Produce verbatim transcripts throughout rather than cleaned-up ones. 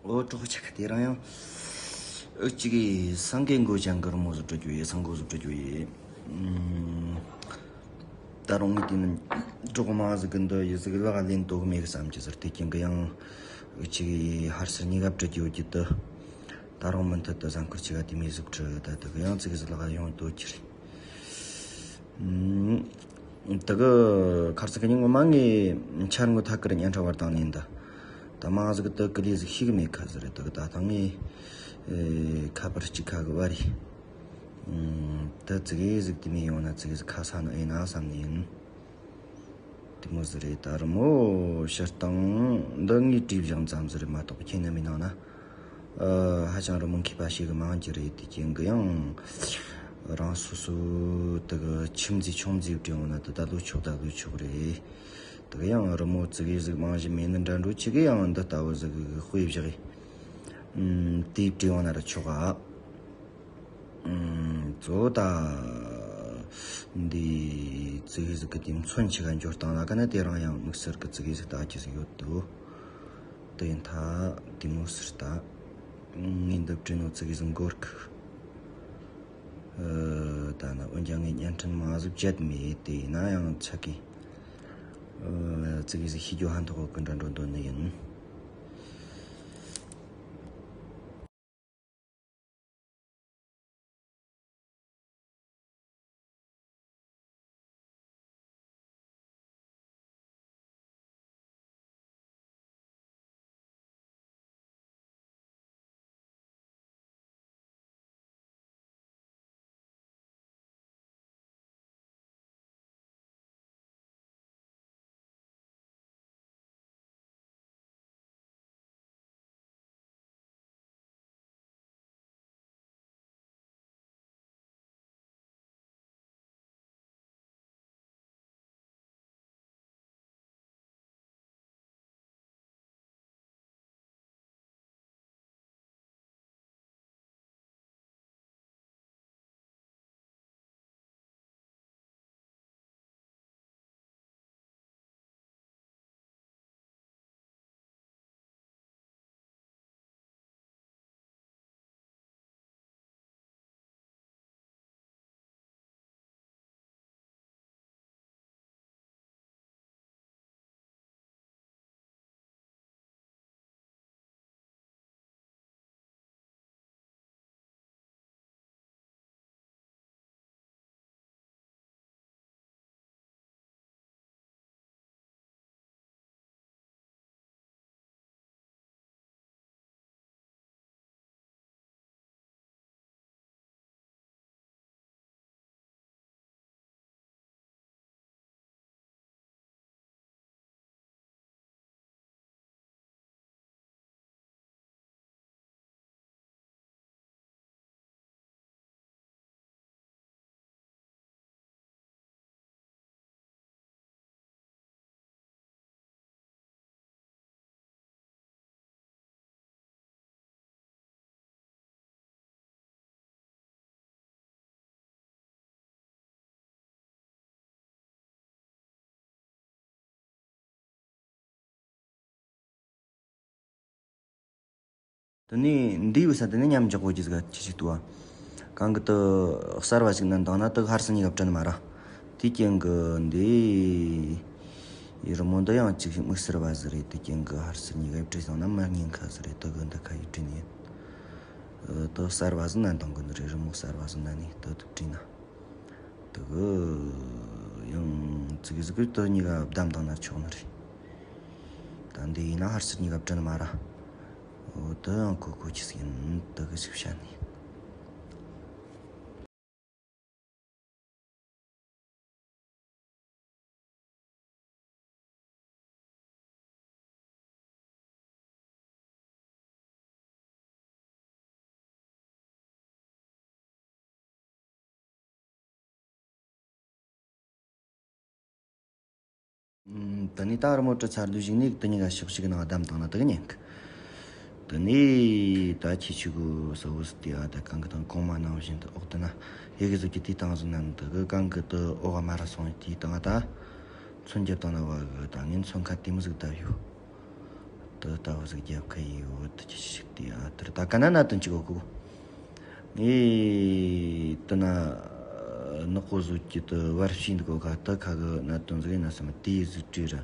ཨོ་གྲོགས་ཆ་ག་དེ་རང་ཡང་ཨུ་གཅིག་གིས་སང་གེ་མགོ་ཅང་གི་རི་མོ་ཟིག་བྲི་རྒྱུ་ཡིན། སང་གོ་ཟིག་བྲི་རྒྱུ་ཡིན། ཨུམ། ད་རུང་ངས་དེ་ནི་གྲོགས་མ་ཟིག་གི་འདི་ཡི་ཟིག་ལག་ལེན་དོ་གི་མེད་གི་བསམ་གྱི་ཟེར། དེ་ཀྱང་གི་ཡང་ཨུ་གཅིག་གིས་ཧར་སེར་གཉིས་ཀ་བྲི་རྒྱུ་ཡོད་ཀྱི་དུ། ད་རུང་མུ་མཐུད་དུ་གཟའ་འཁོར་གཅིག་ག་དེ་མོ་ཟིག་བྲི་ད་དུ་གི་ཡང་ཙི་གི་ཟིག་ལག་ཡོང་དོ་ཀྱི་རེད། ཨུམ། དེ་གི་ཁར་ས་གི་ཉིན་ངོ་མ་ངས་འཆར་ངོ་ཐག་གི་རིང་ཉན་ཁྲ་བར་བཏང་ནས་འདི། ད་མང་ཟིག་དེ་ཀི་ལི་ཟིག་ཤེས་གི་མེད་ཁ་ཟིག་རེད། དེ་གི་ད་ཐང་ངས་ཨེ་ཁ་པར་གཅིག་ཁ་གི་བ་རེད། ཨུམ། དེ་ཙི་གེ་ཟིག་དེ་མི་ཡོང་ན་ཙི་གེ་ཟིག་ཁ་ས་ནི་ཨེ་ན་བསམ་ནི་ཡིན། དེ་མོ་ཟིག་རེད། ད་རི་མོ་སྤྱིར་བཏང་འདི་ངས་བྲིས་བཞག་ཙམ་ཟིག་རེད་མ་གཏོགས་ཁྱེད་རྣམ་པའི་ནང་ན། ཨ། ཧ་ཅང་རི་མོ་མཁས་པ་ཞིག་གི་མང་གི་རེད། དེ་རྐྱེན་གི་ཡང་རང་སོ་སོ་དེ་གི་ཆུང་ཙེ་ཆུང་ཙེ་བྲིས་འོང་ན་དེ་ད་ལོ་ཆོག་ད་ལོ་ཆོག་རེད། དེ་གི་ཡང་རི་མོ་ཙི་གེ་ཟིག་མང་ཞིག་མེད་ནི་འདྲ་འགྲོ་ཆེ་གི་ཡང་འདི་ལྟ་བུ་ཟིག་གི་དཔེ་བཞག་གི། ཨུམ། དེ་བྲིས་འོང་ན་ར་ཆོག་ག། ཨུམ། གཙོ་བོ་ད་འདི་ཙི་གེ་ཟིག་གི་དེ་མཚོན་ཆེ་ག་འབྱོར་སྟངས་ལ་ཀ་ན་དེ་རང་ཡང་དམིགས་བསལ་གི་ཙི་གེ་ཟིག་ལྟ་རྒྱུ་ཟིག་ཡོད་དོ། དེ་ཡིན་ཐ་དེ་མོ་ཟིག་ད། ངས་འདི་བྲིས་ནོ་ཙི་གེ་ཟིག་འགོར་གི། ཨ། ད་ན་འོན་ཀྱང་ངས་བརྙན་འཕྲིན་མང་ཟིག་བརྒྱབ་མེད། དེ་ཡིན་ན་ཡང་ཆ་གི། ཨ། ཙི་གེ་ཟིག་ཤེས་རྒྱུ་ཧ་འཐོག་གི་འདྲ་འགྲོ་འདོད་ནི་ཡིན། དེ་ནས་འདིའི་བུ་ས་དེ་ནས་མཉམ་འཇོག་གོ་རྒྱུ་ཟིག་ཁྱི་ཞིག་ཏུ་བ། གང་གི་དུ་གསར་བ་ཞིག་ནན་དང་ན་དུ་ཧར་སི་གཉིས་ཀ་བྲིས་ནི་མ་ར། དེ་རྐྱེན་གི་འདི་ཡི་རི་མོ་འདི་ཡང་ཅིག་དམིགས་བསལ་བ་ཟིག་རེད། དེ་རྐྱེན་གི་ཧར་སི་གཉིས་ཀ་བྲིས་སོང་ན་མ་ཉན་ཁ་ཟིག་རེད། དུ་གི་འདི་ཁ་ཡི་བྲིས་ནི་ཡིན། དུ་གསར་བ་ཟིག་ནན་དང་གི་འདི་རི་རི་མོ་གསར་བ་ཟིག་ནན་ནི་དུ་དུ་བྲིས་ན། དེ་གི་ཡང་ཙི་གི་ཟིག་གི་དེ་གཉིས་ཀ་བདམས་བཏང་ན་ཆོག་ནི་རེད། ད་འདི་ཡིན་ན་ཧར་སི་གཉིས་ཀ་བྲིས་ནི་མ་ར། འོ་དེ་ཡང་གོ་གོ་ཆི་ཟིག་ཡིན་དེ་གི་ཞིག་བཤད་ནི། ད་ནི་ད་རི་མོ་བྲི་ཚར་དུས་ཞིག་ནས་དེ་གཉིས་ཀ་ཕྱོགས་གཅིག་གི་ནང་བདམས་བཏང་ན་དེ་གི་ཉན་གི། དེ་ནས་ད་ཁྱི་ཆུ་གུ་ས་འུ་སི་དེ་ཨ་ད་གང་གི་དང་གོང་མ་ནང་བཞིན་དུ་འོག་ཏུ་ན་ཡི་གེ་ཟིག་གི་དེའི་སྟེང་ཟིག་ན་ནི་དེ་གི་གང་གི་དུ་འོག་ག་མ་ར་སོང་དེའི་སྟེང་ད་མཚོན་རྒྱབ་བཏང་ན་བ་གི་ད་ངས་མཚོན་ཁ་དེ་མོ་ཟིག་བཏབ་ཡོད། དེ་ལྟ་བུ་ཟིག་རྒྱབ་ཁ་ཡི་འོ་དེ་ཁྱི་ཆུ་ ད་ག་ན་གནད་དོན་གཅིག་གོ་གོ། ངས་དེ་ན་ནག་པོ་བཟོ་རྒྱུ་དེ་བར་ཤིང་འདུག་གོ། ག་ད་ཁ་གི་གནད་དོན་ཟིག་ཡིན་ན་བསམ། དེའི་ཟིག་བྲིས་ར་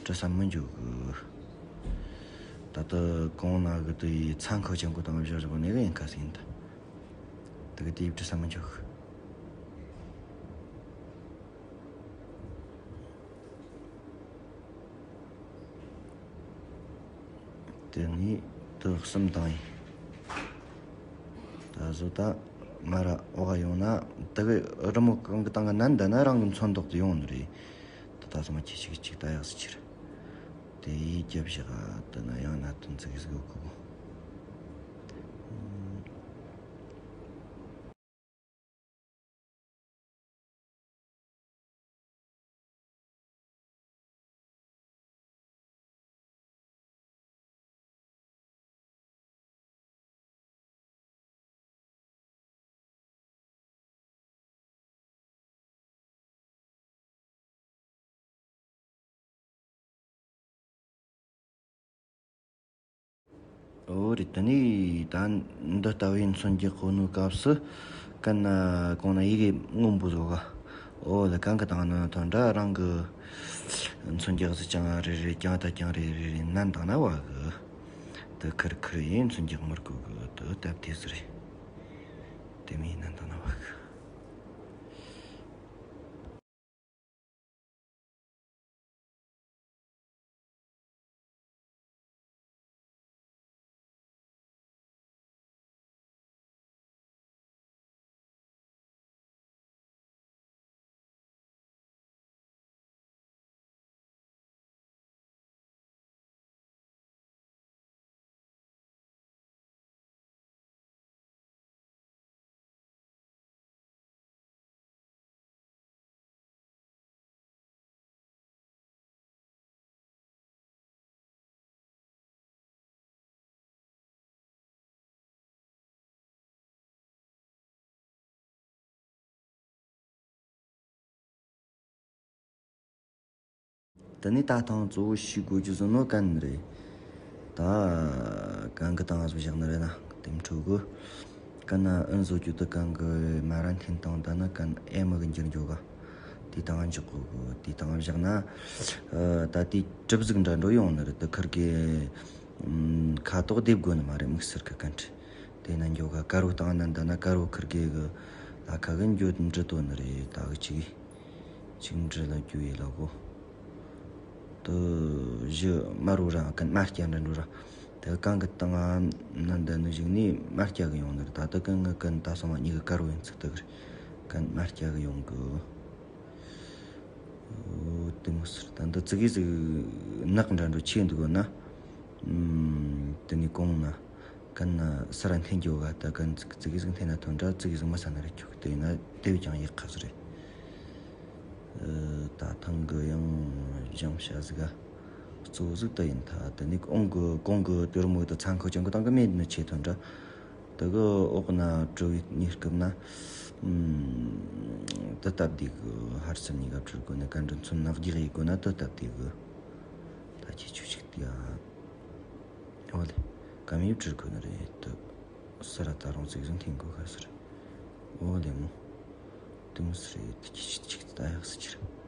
བྲི་ས་མི་འཇུག་གི། ད་ལྟ་གོང་ན་གི་དེ་ཡི་ཚང་ཁ་ཅན་གོ་དང་བཞག་བཞག་ནས་གི་ཡིན་ཁ་ཟིག་ཡིན། ད་དེ་གི་དེ་ཡི་བྲི་ས་མི་འཇུག་གི། དེ་ནས་དུ་གསུམ་བཏང་ཡིན། ད་བཟོ་ད་མ་ར་འོག་ཡོང་ན་དུ་གི་རི་མོ་གང་གི་སྟེང་གི་ནན་ད་ན་རང་གི་མཚོན་མདོག་དུ་ཡོང་ནི་རེད། ད་ད་སོ་མ་ཁྱེད་ཅིག་ཅིག་ད་ཡག་སི་ཁྱེར། དེ་ཡིས་རྒྱབ་བཞག་དུ་ན་ཡང་ན་དུ་འཛིག་ཟིག་གོ་གོ། འོ་རེད། དེ་ནས་ད་འདི་ལྟ་བུའི་མཚོན་རྒྱག་གོ་ནོ་སྐབས་སུ་གན་ན་གོང་ན་ཡི་གེ་སྔོན་པོ་བཟོ་ག། འོ་ལ་གང་གི་དང་ན་ཐོན་འདྲ་རང་གི་མཚོན་རྒྱག་ཟི་ཅང་རེ་རེ་ཀྱང་ད་ཀྱང་རེ་རེ་རེ་ནན་དང་ན་བ་གི། དེ་ཁིར་ཁིར་ཡིན་མཚོན་རྒྱག་མི་དགོས་གི། དེ་སྟབས་དེ་ཟི་རེད། དེ་མིན་ནན་དང་ན་བ་གི། དེ་ནས་ད་ཐེངས་གཙོ་བོ་ཤེས་དགོས་རྒྱུ་ཟིན་ནོ་གན་རེད། ད་གན་གི་དང་བཞག་ནི་རེད་ན་དེ་འཕྲོ་གི། གན་ན་ཨིན་བཟོ་རྒྱུ་དེ་གན་གི་མ་ར་འཐེན་དང་ད་ནི་གན་ཨེ་མི་གི་འགྱུར་འགྱོ་ག། དེ་དང་འཇོག་གོ་གི། དེ་དང་བཞག་ན་ད་དེ་གྲུབ་ཟིག་འདྲ་འགྲོ་ཡོང་ནི་རེད། དེ་ཁིར་གི་ཁ་དོག་སྡེབ་དགོས་ནི་མ་རེད། དམིགས་བསལ་གི་གན་འཕྲི་དེ་ན་འགྱོ་ག། དཀར་བོ་དང་ནན་ད་ན་དཀར་བོ་ཁིར་གི་གི་ལ་ཁ་གི་འགྱོ་འབྲི་དོ་ནི་རེད། ད་གི་ཅིག་ཅིག་འབྲི་ལ་རྒྱུ་ཡི་ལ་གོ། དུ་བཞི་དམར་བོ་ར་གན་དམར་སྐྱ་འདྲ་འགྲོ་ར། དེ་གང་གི་སྟེང་ན་འདི་ནི་གཞུག་ནས་དམར་སྐྱ་གི་ཡོང་ནི་རེད། ད་ལྟ་གན་ང་གན་ད་སོང་བ་གཉིས་གི་དཀར་བོ་ཡིན་ཚིག་ཏུ་གི་རེད། གན་དམར་སྐྱ་གི་ཡོང་གི། འོ་དེ་མོ་ཟེར། ད་འདི་ཙི་གེ་ཟིག་ནག་འདྲ་འགྲོ་ཆེ་འདུག་ན། ཨུམ། དེ་ནས་གོང་ན་གན་ན་ས་ར་འཐེན་རྒྱུ་ག། ད་གན་ཙི་གེ་ཟིག་འཐེན་ན་ཐོན་འདྲ། ཙི་གེ་ཟིག་མ་ས་ན་རེ་ཁྱུག་དེ་ཡིན་ན་དེ་བས་ཀྱང་ཡག་ཁ་ཟིག་རེད། ཨ། ད་ཐང་གི་ཡང་བཞེངས་བྱ་ཟིག་ག་གཙོ་བོ་ཟིག་དེ་ཡིན། ད་དེ་ནས་གོང་གི་གོང་གི་དུར་མོ་དེ་ཚང་ཁོ་ཅང་གི་དང་གི་མེད་ནི་ཆེ་ཐོན་འདྲ། དེ་གི་འོག་ན་བྲི་བའི་གནས་སྐབས་ན། ཨུམ། དེ་སྟབས་བདེ་གི། ཧར་སར་གཉིས་ཀ་བྲི་དགོས་ནི་གན་འདྲ་མཚོན་ནག་རྒྱག་ཡི་དགོས་ན་དེ་སྟབས་བདེ་གི། ད་ཁྱེད་ཆོས་ཅིག་དེ་ཡ། འོ་ལེ། ག་མི་བྲི་དགོས་ནི་རེད་དེ། ས་ར་ད་རུང་ཙིག་ཟིག་འཐེན་དགོས་ཁ་ཟེར། འོ་ལེ་མོ། དེ་མོ་ཟེར་རེད། དེ་ཁྱེད་ཆོས་ཅིག་ད་ཡག་ཟེར་ཁྱེར།